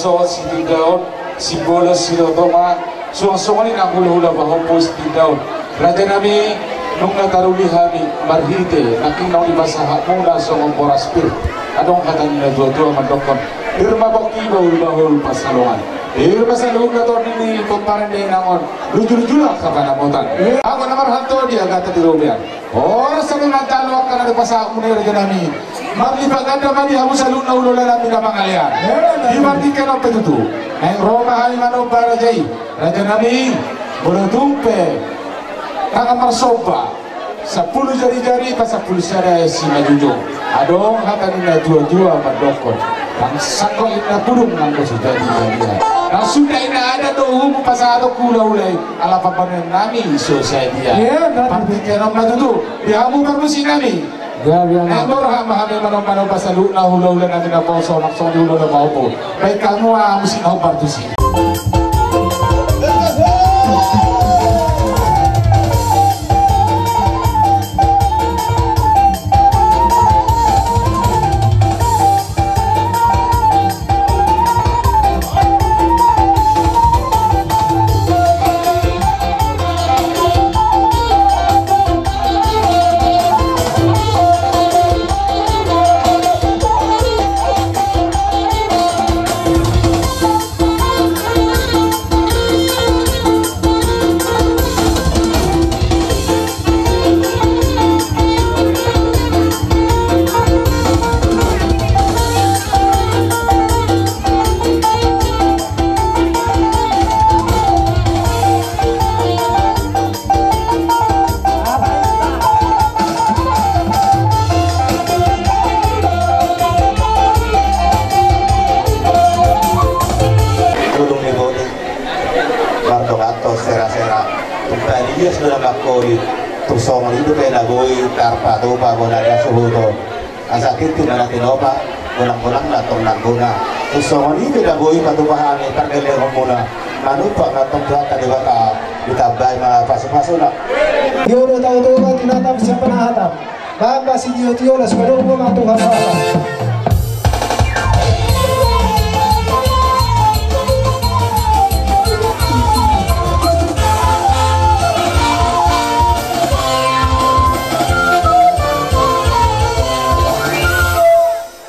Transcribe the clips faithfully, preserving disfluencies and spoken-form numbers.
Songon sitindaon, sibolas, silotonga, suang songon i nang hulahula pahompu sitindaon. Raja nami, nunga taruli hami marhite nangkin naung dipasahatmuna songon boras pir. Adong hata ni natuatua mandokkon: Pir ma pongki, bahulbahul pansalongan. Pir ma saluhutna tondi ni pomparan dainang on. Lujulujulan angka panamotan. Anggo na marhalto di agatan di robean. Horas saluhutna tolu angka na dipasahatmuna i, raja nami. Marlipat ganda ma di hamu saluhutna hulahula nami na mangalean. Di partingkian on pe tutu, naeng ro ma hami manomba raja i. Raja nami, molo tung pe tangan marsomba, sampulu jarijari pasampulu sada simanjujung. Adong hata ni natuatua mandokkon: Nang sangkot inna pudung, nang bosi jadi balian. Nang sunda inna adat do uhum pasahaton tu hulahula i, ala pambahenan nami so sadia. Partingkian on ma tutu, di hamu parmusik nami. Naeng ro ma hami manomba, manomba saluhutna hulahula nami naposo, nang songon i hulahula pahompu. Baen hamu ma musik na hombar tusi. Tulung ni boti, mardongan tu serasera. Tung palias do na mangkoli, tung songon i dope na boi tarpatupa bona na suhuton. Asa tintin ma na tinopa, gonang-gonang na tong nanggona. Tung songon i pe na boi patupa hami pargellengonmuna. Manumpak ma tong Tuhanta Debata, ditambai ma pasupasuna. Tio do tau Toba, tinatap sian panahatan. Bamba sitiotio, las padomu ma Tuhan Bapa.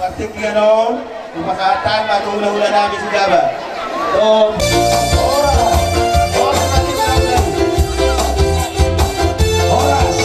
Partingkian on, hupasahat hami ma tu hulahula nami si Jabat. Horas. Horas. Horas.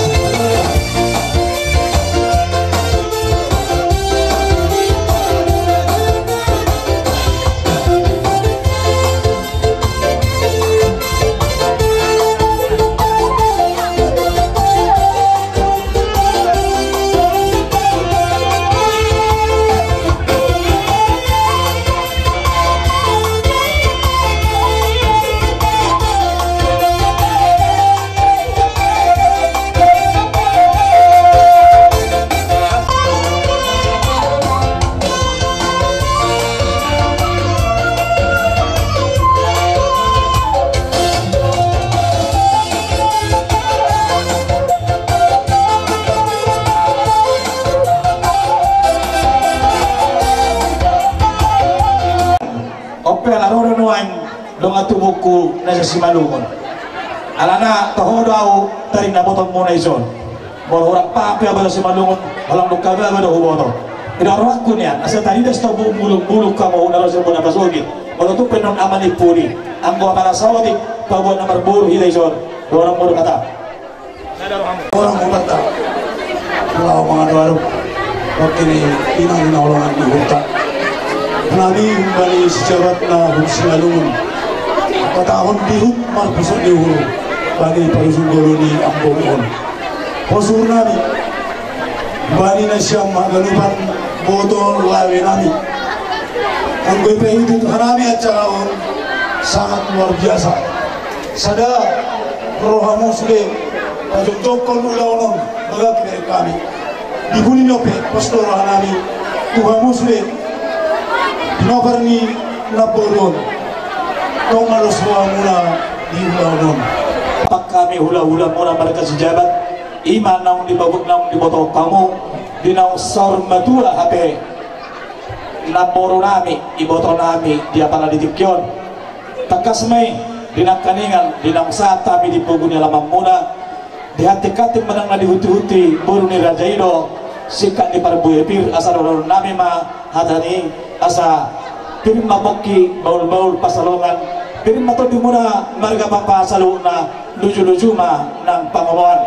On pe ala ro do nuaeng dongan tubungku na sian Simalungun. Alana toho do ahu taringot na botoonmuna ison. Molo hurang paham pe ahu boto Simalungun, holan dung hababa do huboto. Inna rohangku nian, asa taridas tombuk bulung-bulung hamu na ro sian bona pasogit. Molo tung pe nuaeng ama ni pudi, anggo ama na saotik, paboa na marboru hita ison. Dohononmu do hata. Orang mubata. Laho mangadoadop. Oke ni, inang na holongan ni huta nami, humbani si Jabat na hun Simalungun. Patahon dihut marpusuk ni uhur. Bani palusung golu ni ambo on. Posur nami. Bani nasiam haganupan boto lawe nami. Anggo i pe hutut hanami acara on sangat luar biasa. Sada rohamu sude pajongjongkon ulaon on bagak dari kami. Di huni nope pos do rohanami tu hamu sude. Di nopar ni namboru on. Tong ma dos rohamuna di ulaon on. Pangkami hulahulamuna marga Sijabat. Ima naung dibagot naung diboto hamu di naung saur matua hape. Namboru nami, iboto nami di apala di tingki on. Tangkas ma i, di nangkiningan, di naung sahat hami di pogu ni alamanmuna, di hantik-hantik manang na di hunti-hunti boru ni raja i do, singkat ni parbue pir, asa dohonon nami ma hata ni, asa pir ma pongki, bahul-bahul pansalongan, pir ma tondimuna marga Pakpahan saluhutna, luju-luju ma nang pangomoan.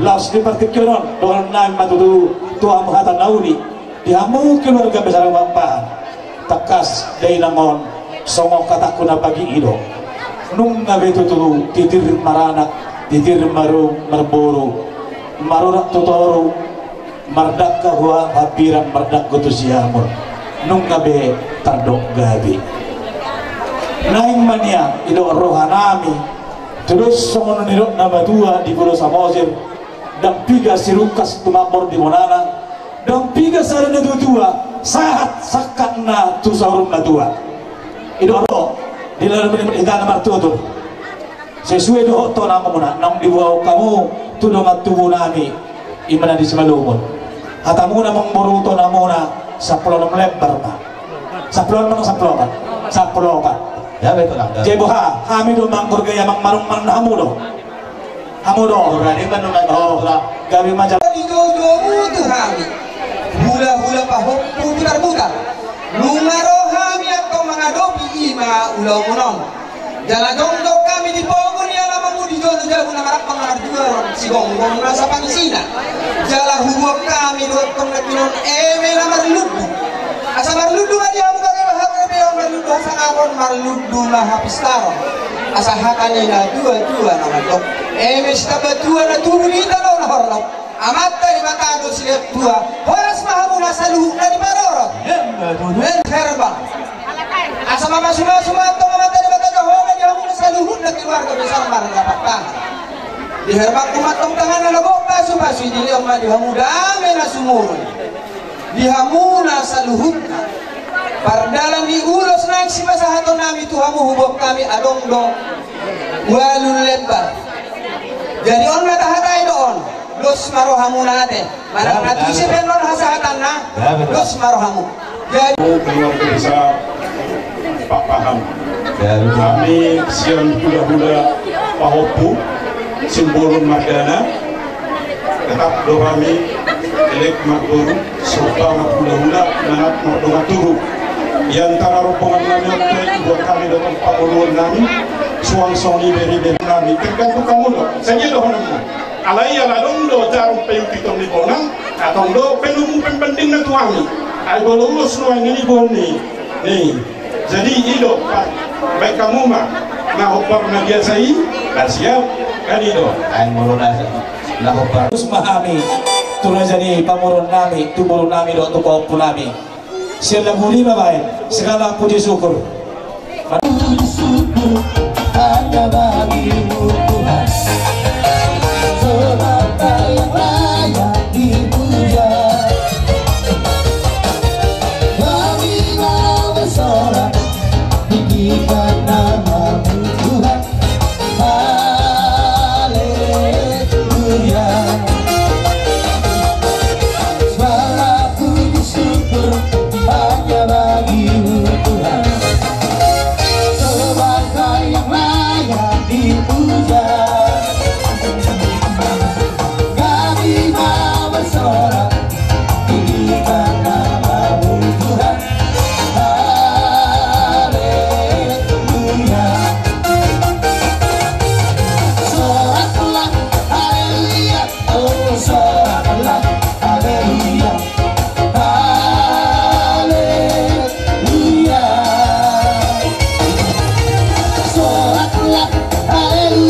Laos di partingkian on, dohonon nami ma tutu tu hamu hata na uli. Di hamu keluarga besar Pakpahan, tangkas dainang on, songon hatangku na pagi i do. Nunga be tutu titir maranak, titir maru-, marboru, marurat tu toru, mardangka hua hambirang, mardangka tu siamun. Nunga be tardok gabe. Naeng ma nian i do roha nami, tudos songon nidok na matua di Pulo Samosir, ndang piga sirungkas tumambor di bonana, ndang piga sada na tua-tua, sahat sangkapna tu saur matua. I do ro, di lalu menit-menit na martutur. Sesuai dohot tona muna, naung diboan hamu tu dongan tubu nami, i ma na di Simalungun. Hatamuna amangboru, tona muna, sampulu onom lembar ma. Sampulu onom, sampulu opat. Sampulu opat. Ya, betul, Bang. Jadi boha, hami do manggurgaya, amang marung manang hamu do. Hamu do. Berani kan, oh, lah. Gabe ma jala. Dijoumu tu hami. Hula-hula pahompu butar-butar. Nunga ro hami antong mangadopi i ma ulaonmuna on. Jala jongjong hami di pogu ni alamanmu di jolo jabu na marampang na marjual, sigonggom na sapangisina. Jala huboan hami do antong nangkin on eme na marlundu. Asa marlundu ma di hamu gabe, hamu gabe on marlundu hasangapon, marlundu ma hapistaron. Asa hata ni na tua-tua na mandok: Eme sitamba tua na tubu di tano na hornop, Amanta Debata do silehon tua, horas ma hamuna saluhutna diparorot. Emma tutu. Herbang. Asa mamasu-masu ma antong Amanta Debata Jahowa di hamuna saluhutna keluarga besar marga Pakpahan. Di herbangku ma antong tanganna na gok pasu-pasu i, dilehon ma di hamu dame na sumurung. Di hamuna saluhutna. Pardalan ni ulos naeng sipasahaton nami tu hamu, huboan hami adong do ualu lembar. Jadi on ma tahatai do on. Dos ma rohamuna ate. Manang na tusi pe on hasahatanna. Dos ma rohamu. Jadi keluarga besar Pakpahan. Hami sian hula-hula pahompu, Simbolon margana. Tetap do hami elek marboru, somba marhula-hula, manat mardongan tubu. Di antara rombongan nami on pe, huboan hami do antong pangoluon nami, suang songon i bere-bere nami. Tergantung hamu do. Sadia dohononmu. Alai ala adong do jarum paiutiton ni bonang, adong do penumu pembandingna tu hami. Ai molo ulos nuaeng i diboan ni, ni. Jadi i do, Pak, baen hamu ma na hombar na biasa i, na siap, kan i do. Ai molo na, na hombar. Terus ma hami tu raja ni pamoruon nami, tu boru nami do, tu pahompu nami. Sian lagu lima baen, segala puji syukur. Puji syukur hanya bagi-Mu Tuhan, sebab Kau yang layak dipuja. Kami mau bersorak, tinggikan nama-Mu Tuhan. Haleluya. Segala puji syukur hanya bagi-Mu Tuhan, sebab Kau yang layak dipuja. Kami mau bersorak, tinggikan nama-Mu Tuhan. Haleluya. Soraklah, haleluya. Oh, soraklah, haleluya. Haleluya. Soraklah, haleluya.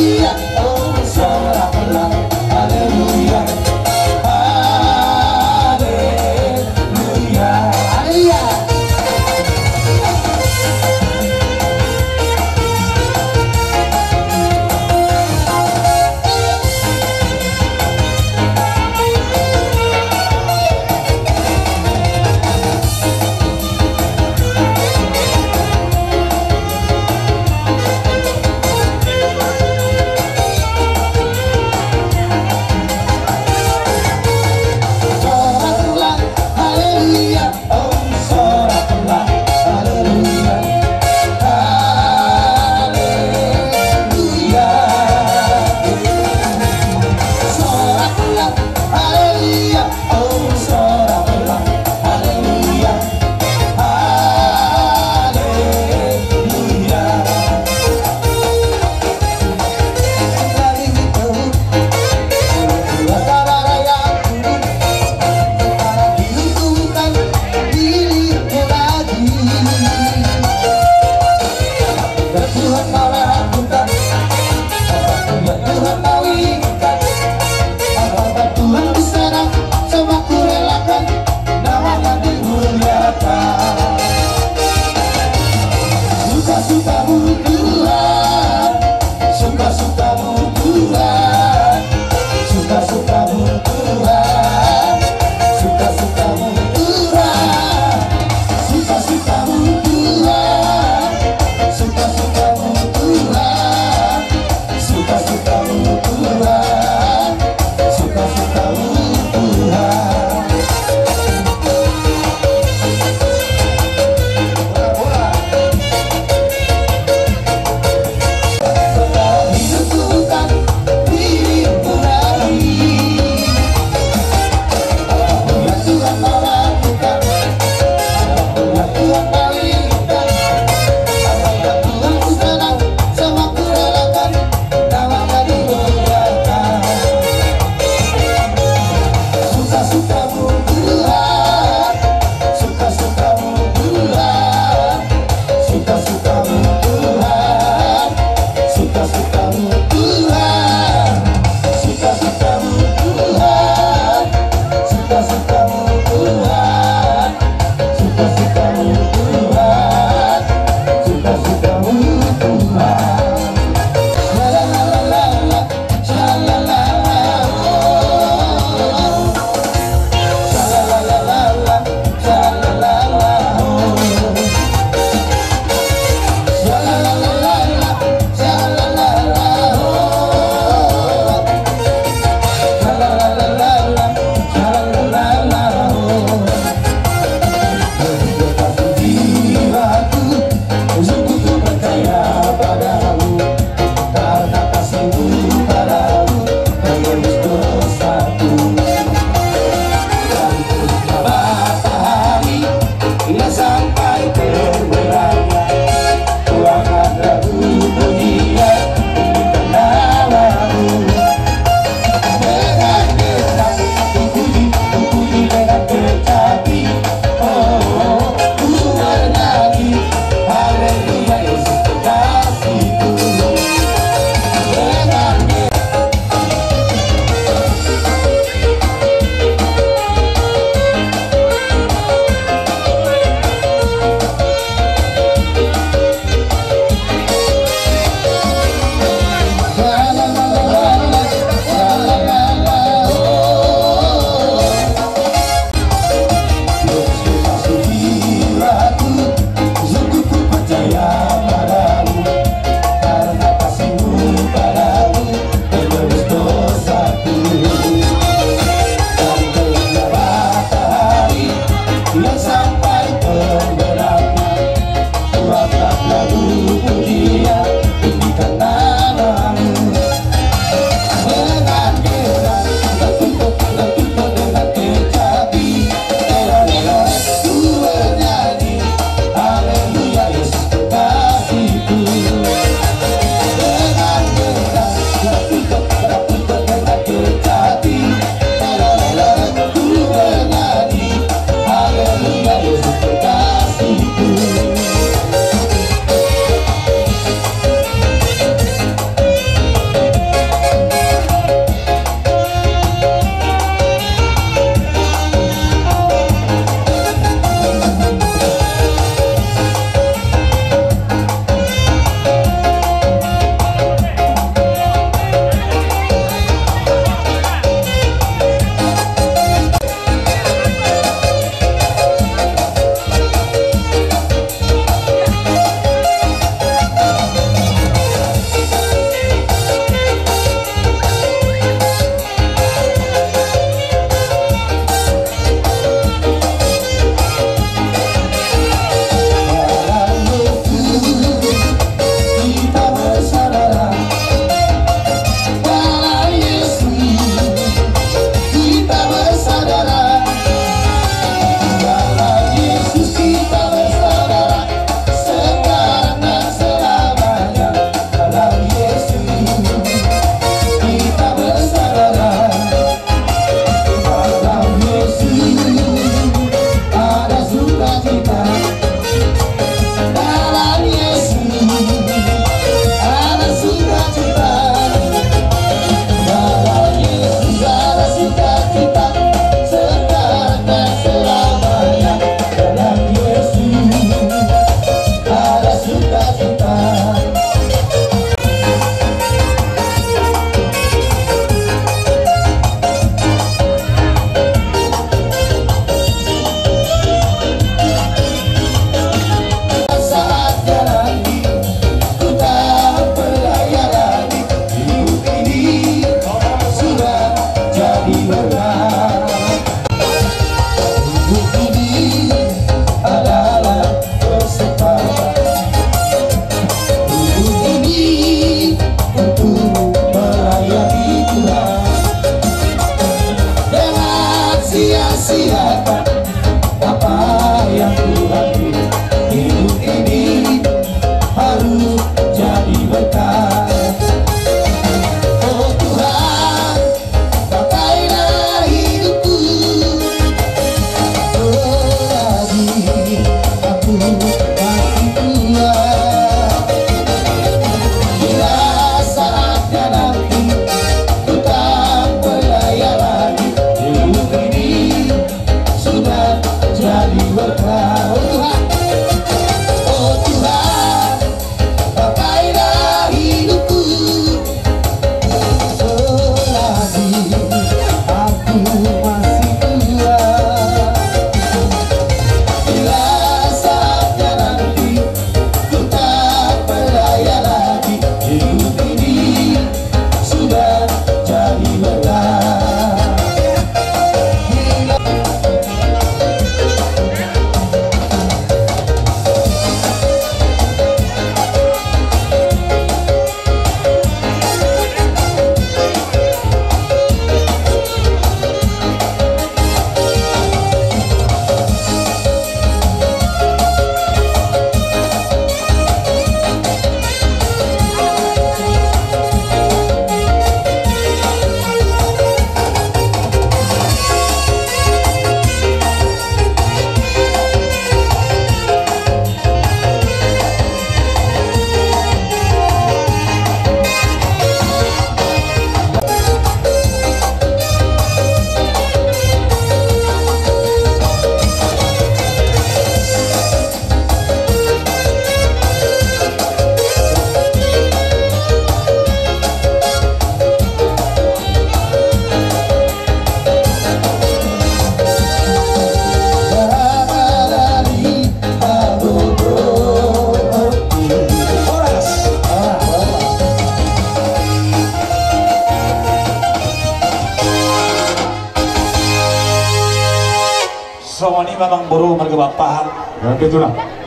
Songon i ma amangboru marga Pakpahan.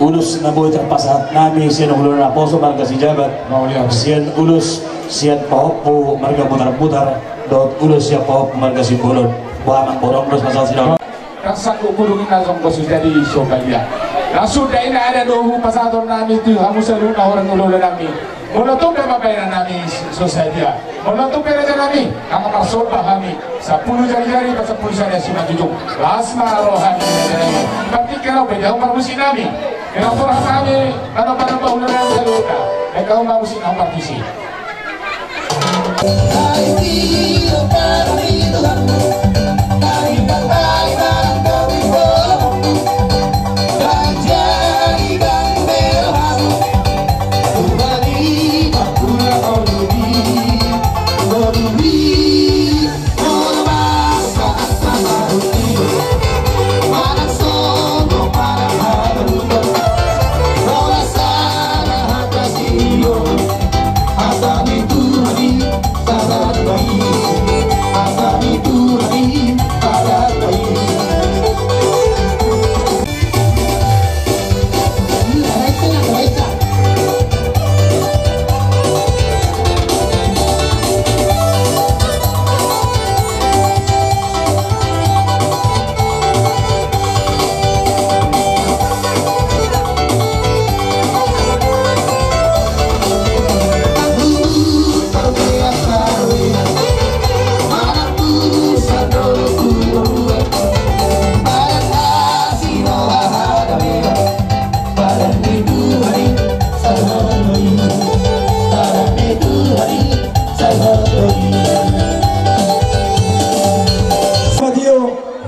Ulos na boi tarpasahat nami sian hulahula naposo marga Sijabat. Sian ulos sian pahompu marga Butarbutar dohot ulos sian pahompu marga Simbolon. Boha amangboru, ulos pasahat sidang. Kan sanggup burung ina songko sujadi sobalia. Langsung da ina ada dohu pasahaton nami tu hamu saluhutna horeng hulahula nami. Molo tung pe mambaen nami so sadia. Molo tung pe raja nami, angka parsomba hami. Sampulu jari-jari, pasampulu sada simanjujung. Las ma roha ni raja nami. Partingkian au pe jauh parmusik nami. Kena porang nami, mano-mano bahula nami saluhutna. Eka umma musik nami parmusik.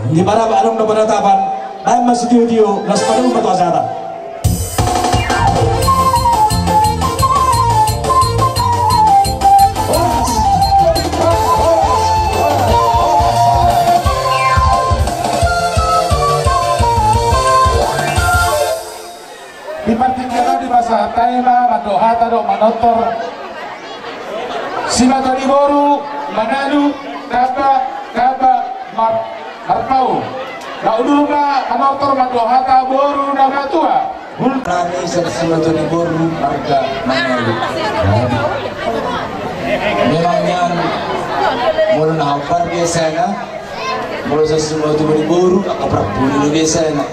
Di mana adong do penatapan, baen ma sitio-tio, las ma dohot tu hasahatan. Di partingkian on dipasahat hami ma mandok hata dohot manortor. Simatua ni boru, Manalu, tamba, tamba, mar-, marpaung. Na udur ma manortor mandok hata boru na matua. Hul- Nami sian simatua ni boru marga Manalu. Memang nian molo na hombar biasana. Molo sian simatua ni boru, angka parpudi do biasana.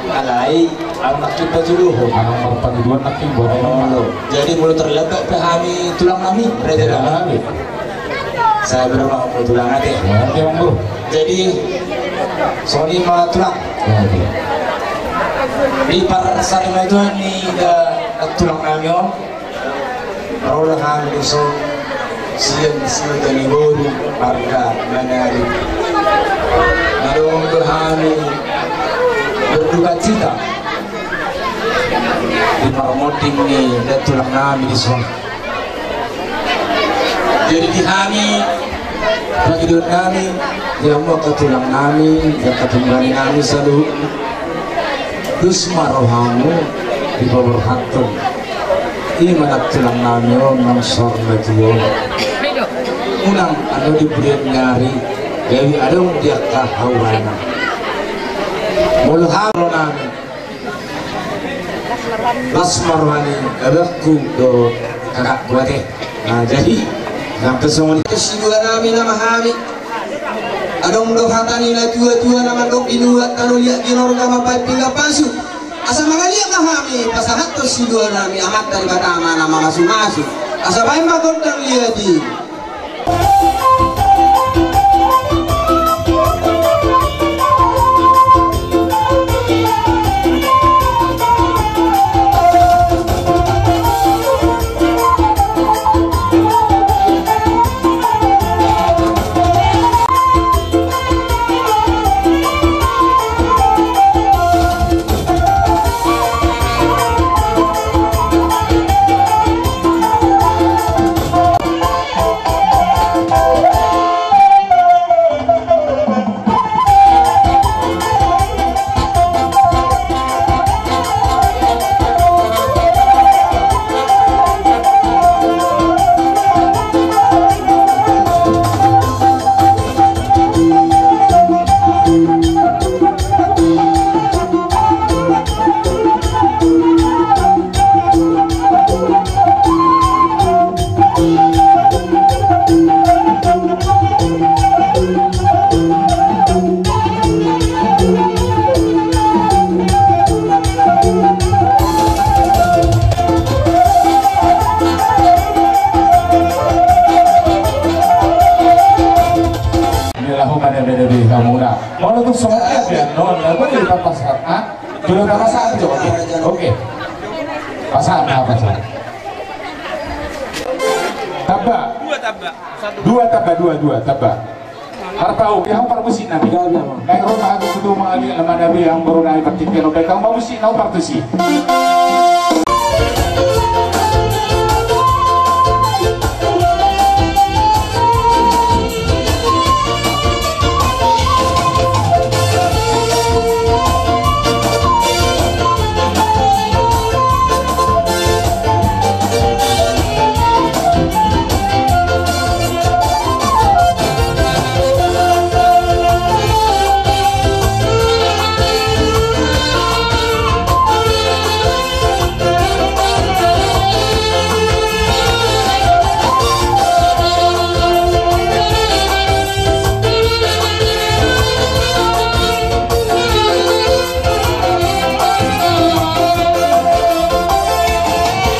Alai, anak kita tu dohot. Anak marpanghiduan nangkin buat. Molo. Jadi molo terlambat pe hami tulang nami, raja nami. Saya berapa mau tulang ate. Jadi, songon i ma tulang. Di parsarimatua ni da tulang nami on. Ro do hami dison sian simatua ni boru marga Manalu. Adong do hami berduka cita di parmonding ni da tulang nami dison. Jadi di hami, panghiduan nami, di hamu angka tulang nami, angka tulang nami saluhutna. Dos ma rohamu dipaborhathon. I ma na tulang nami on nang saur matua on. Unang annon di pudian ni ari gabe adong di angka haurana. Molo hami nami. Las ma roha ni abangku dohot kakakku ate. Nah, jadi, nang pe songon i. Siduanami nama hami. Adong do hata ni natua-tua na mandok, binuat tano liat, ginorga mambahen pinggan pasu. Asa mangaliat ma hami pasahathon siduanami, Amanta Debata ma na mamasu-masu. Asa bahen ma gondang liat i. Dua, pasangan, coba. Oke. Pasangan, pasangan. Tamba. Dua tamba, dua, dua tamba. Arpau, ya, hamu parmusik nanti. Naeng ro ma hamu tu mangaliat na manabi, hamu boru nai partingkian, oke, hamu parmusik, hamu partusi.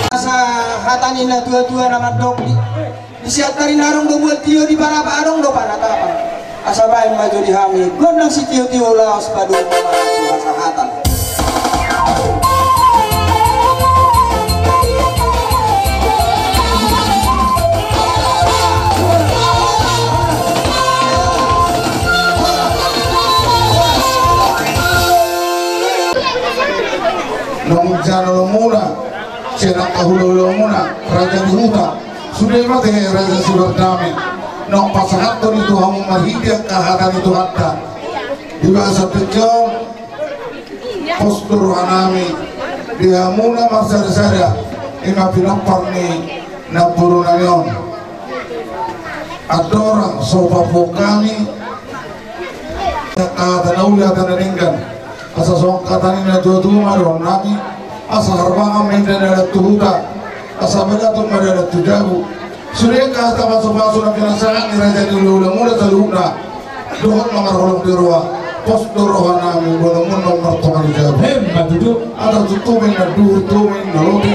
Asa hata ni na tua-tua na mandok di, di sian tari na adong do buat tio, di parapar adong do panatapan. Asa baen ma jo di hami gondang sitio-tio laos padomu ma tu hasahatan. Naung jalo muna, sian angka hula-hula muna, raja ni huta, sude ma te raja Sibardame, naung pasahathon i tu hamu marhite angka hata ni Tuhanta. Di bagasan tingki on, pos do rohanami di hamuna marsada-sada, i ma pinompar ni namborunami on. Andorang so papuhon hami hata na uli, hata na denggan, asa songon hata ni natuatua ma dohononnami, asa harbangan ma inda dalan tu huta, asa bagatung ma dalan tu jabu. Sude angka hata pasu-pasu na pinasahat ni raja ni hula-hula muna saluhutna, dohot ma marholong di roha, pos do rohanami, bonomuna martonga ni jabu. Emma tutu. Adat tu tomi na duhur, tomi na lote.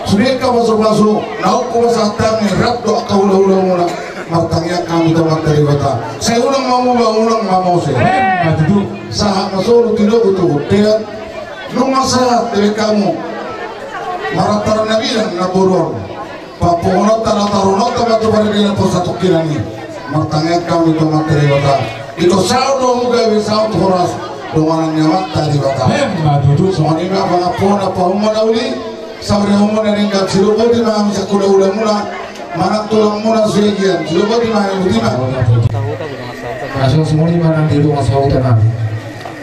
Sude angka pasu-pasu naung hupasahat hami, rap do angka hula-hula muna, martangiang hami tu Amanta Debata. Sai unang ma muba, unang ma mose. Emma tutu. Sahat ma solu tu togu tu bontean. Nunga sahat dibaen hamu marantara na bilang na boru on. Papuhononta na taruhononta ma tu paradilan pos hatongkinan i. Martangiang hami tu Amanta Debata. Ito saut do hamu gabe, saut horas, donganan ni Amanta Debata. Emma tutu. Songon i ma pangampuon, pasahaton na uli, saur ni hamu na denggan. Sidok boti ma hami sian hula-hula muna manang tulang muna Siagian. Sidok boti ma hami, boti ma. Asa songon i ma nang di dongan sahuta nami.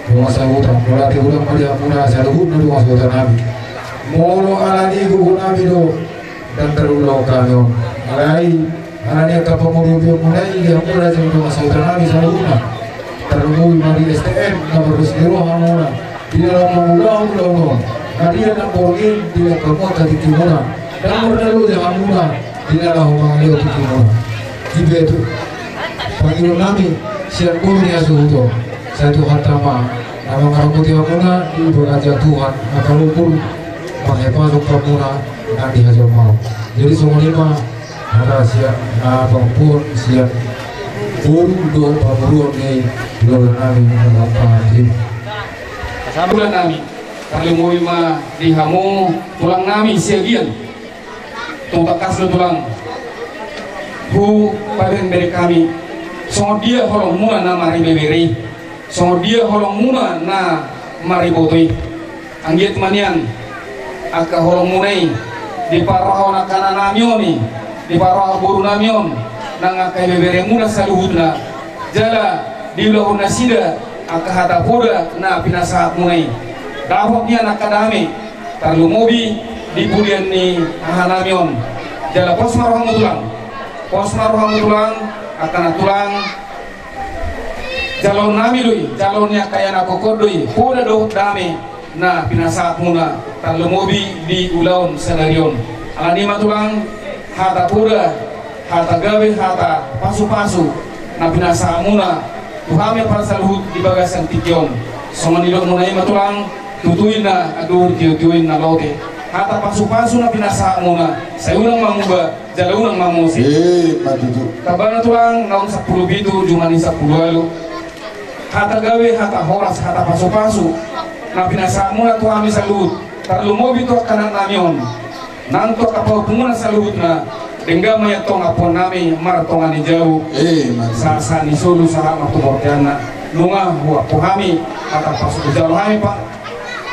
Dongan sahuta, mauliate unang ma di hamuna saluhutna dongan sahuta nami. Molo ala ni gogo nami do, ndang tarulahon hami on. Alai ala ni angka pangoluan muna i, di hamu raja ni dongan sahuta nami saluhutna. Tarlumobi ma di S T M na mardos ni roha hamuna di na laho mangulahon ulaon on. Nang di na borngin di angka muat hatingki muna, ndang marnaloja hamuna di na laho mangalehon tingki muna. Dibetu pangidoan nami sian boru ni hasuhuton, sai Tuhanta ma na mangaramoti hamuna di bagasan Tuhan na palumbur, manghepason hamuna nang di hajolmaon. Jadi songon i ma hata sian na pangampuon sian boru dohot pamoruon ni hulahula nami na marhaha i. Hulahula nami, tarlumobi ma di hamu tulang nami Siagian. Tung tangkas do tulang hupabereng-bereng hami songon dia holong muna na maribebere i, songon dia holong muna na mariboto i. Anggiat ma nian angka holong muna i diparrohahon angka anaknami on i, diparrohahon boru nami on, nang angka ibebere muna saluhutna, jala diulahon nasida angka hata poda na pinasahat muna i. Dapot nian angka dame, tarlumobi di pudian ni hahanami on. Jala pos ma rohamu tulang, pos ma rohamu tulang, angka na tulang, jaloonnami do i, jaloon ni angka ianakhon do i, poda dohot dame na pinasahat muna, tarlumobi di ulaon sadari on. Ala ni i ma tulang, hata poda, hata gabe, hata pasu-pasu na pinasahat muna tu hami parsaluhut di bagasan tingki on. Songon nidok muna i ma tulang, tutu i na duhur, tio-tio i na lote. Hata pasu-pasu na pinasahat muna, sai unang ma muba, jala unang ma mose. Eh, ma tutu. Tambana tulang, naung sampulu pitu jumadi sampulu ualu. Hata gabe, hata horas, hata pasu-pasu Na pinasahatmuna tu hami saluhut, tarlumobi tu angka anaknami on, nang tu angka pahompunmuna saluhutna, denggan ma i antong ampuannami martonga ni jabu. Eh, mantap. Sahat-sahat ni solu sahat ma tu bonteanna. Nunga huampu hami, hata pas hujalo hami, Pak.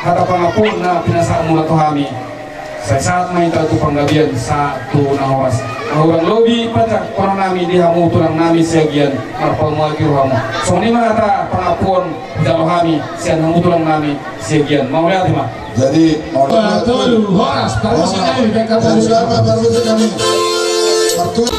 Hata pangampuon na pinasahatmuna tu hami. Sai sahat ma hita tu panggabean sahat tu na horas. Na hurang lobi pasahathonnami di hamu tulangnami Siagian, marpamuati rohamu. Songon i ma hata pangampuon hujalo hami sian hamu tulangnami Siagian. Mauliate ma. Jadi, mauliate. Tolu, horas, parmusik nami, beka parmusik nami. Parmusik nami. Partu-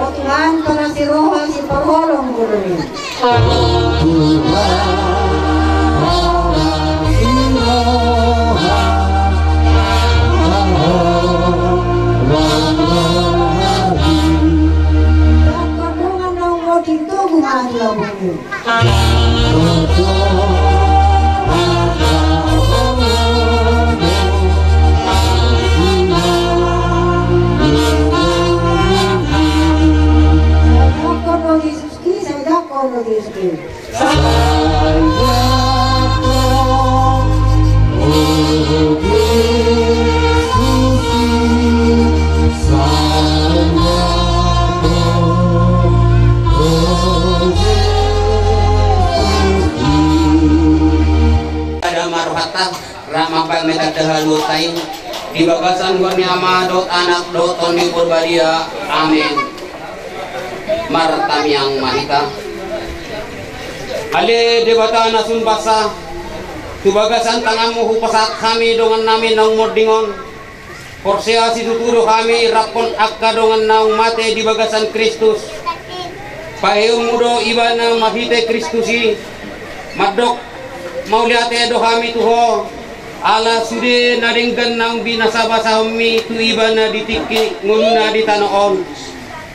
O Tuhan, pala si roha si parholong guru ni. Ada maruhata. Ra mambaen ma hita di haluaon i, di bagasan goar ni Ama dohot Anak dohot Tondi Porbadia. Amen. Martangiang ma hita. Ale Debata na sun basa, tu bagasan tanganmu hupasahat hami dongannami naung monding on. Porsea situtu do hami rap dohot angka dongan naung mate di bagasan Kristus. Paheummu do ibana marhite Kristus i. Mandok mauliate do hami tu ho, ala sude na denggan naung binasabasahonmi tu ibana di tingki ngoluna di tano on.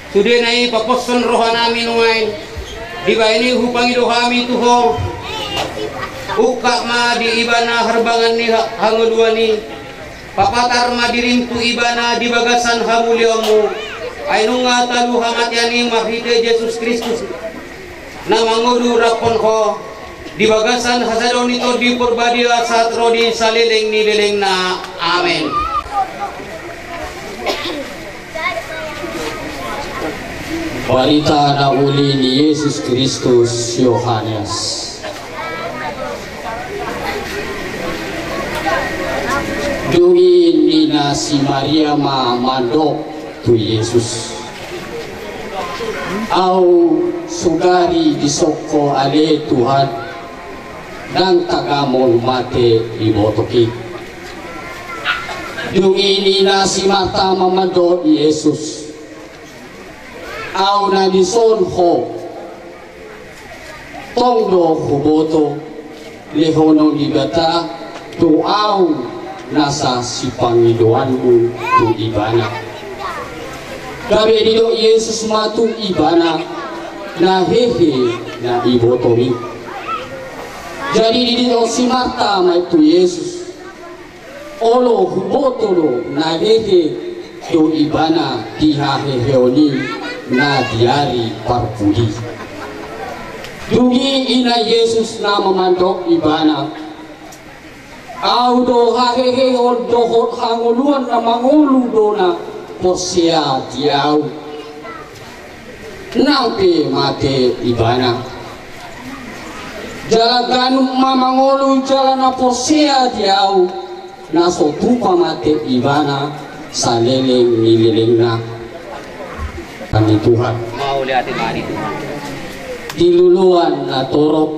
Sudena i paposhon rohanami nuaeng. Dibahen i hupangido hami tu ho. Ungkap ma di ibana harbangan ni ha-, hangoluan i. Papatar ma dirim tu ibana di bagasan hamuliaonmu. Ai nunga talu hamatean i marhite Jesus Kristus na mangolu rap dohot ho, di bagasan hasadaon ni Tondi Porbadia sahat ro di saleleng ni lelengna. Amen. Barita na uli ni Jesus Kristus Yohanes. Dung i ninna si Maria ma mandok tu Jesus: Ahu sugari dison ho ale Tuhan, ndang tagamon mate ibotoki. Dung i ninna si Marta ma mandok Jesus: Ahu na dison ho, tong do huboto lehonon ni Debata do ahu nasa sipangidoanmu tu ibana. Gabe didok Jesus ma tu ibana: Na hehe na ibotomi. Jadi didok si Marta ma tu Jesus: Olo, huboto do na hehe do ibana di haheheon i na di ari parpudi. Dung i ninna Jesus ma mandok ibana: Ahu do hahehehon dohot hangoluan, na mangolu do na porsea di ahu, nang pe mate ibana. Jala ganup ma mangolu jala na porsea di ahu, na so tupa mate ibana saleleng ni lelengna. Hami Tuhan. Mauliate ma di Tuhan. Di loloan na torop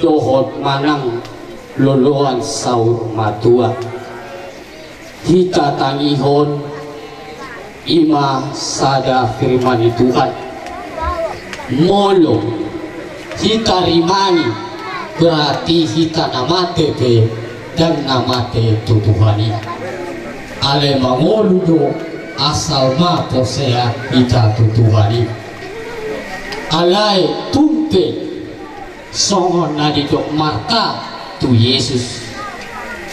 dohot manang loloan saur matua, hita tangihon i ma sada firman ni Tuhan. Molo hita rimani, berarti hita na mate pe ndang na mate tu Tuhan i. Alai mangolu do asal ma porsea hita tu Tuhan i. Alai tung pe songon na didok Marta tu Jesus,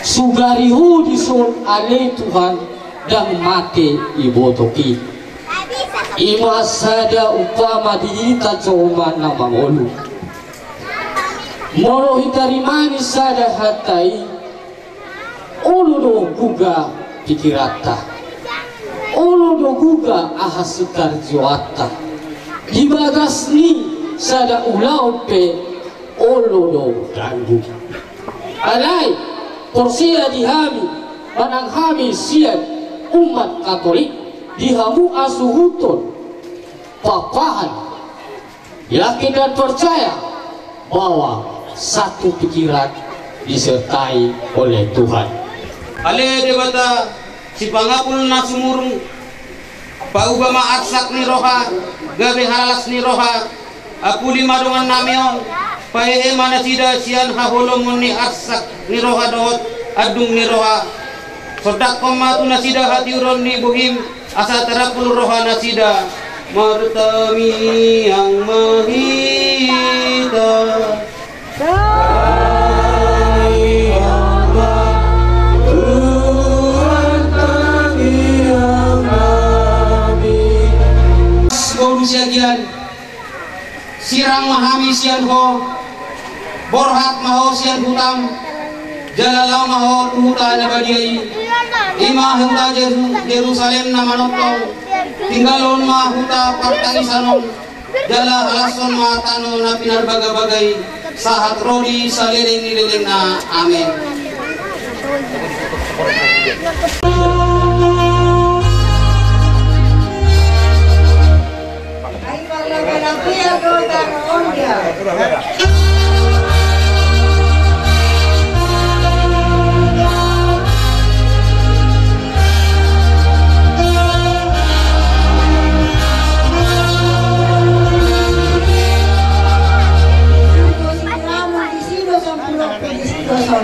sugari Ho dison ale Tuhan, ndang mate ibotoki. I ma sada umpama di hita jolma na mangolu. Molo hita rimani sada hata i, olo do guga pikiranta, olo do guga aha sitarjuanta. Di bagas ni sada ulaon pe olo do ganggu. Alai porsea di hami, manang hami sian umat Katolik, di hamu hasuhuton, papahan, yakin dan percaya bahwa satu pikiran disertai oleh Tuhan. Ale Debata, sipangapul na sumurung, pauba ma arsak ni roha gabe halalas ni roha, apuli ma dongannami on, pahehe ma nasida sian haholomon ni arsak ni roha dohot andung ni roha. Sondanghon ma tu nasida hatiuron ni bohim, asa tarampul roha nasida. Martangiang ma hita. Tangiang ma, Tuhan, tangiang ma hita. Sirang ma hami sian Ho, borhat ma Ho sian hutam, jala laho ma Ho tu huta na badia i, i ma huta Jeru-, Jerusalem na manongtong. Tinggalhon ma huta partangisan on, jala halashon ma tano na pinarbagabaga i, sahat ro di saleleng ni lelengna. Amen. Ai marlangganan piar do tano on dia. Tuhan,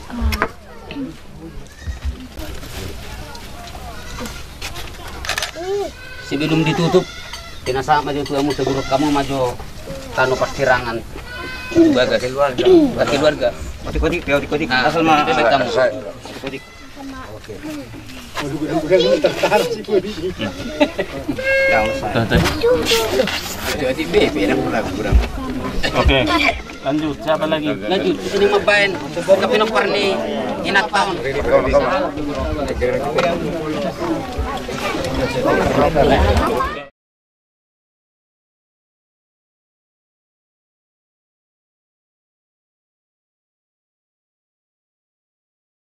Amang. Sebelum ditutup, pinasahat ma jo tu hamu, sigurut hamu ma jo tano parsirangan. Keluarga. Keluarga. Otik-otik, ya, otik-otik. Nah, asal ma, otik-otik hamu. Otik-otik. Oke, lanjut. Siapa lagi? Lanjut, di sini mambaen. Tapi nomor ni inat tahun.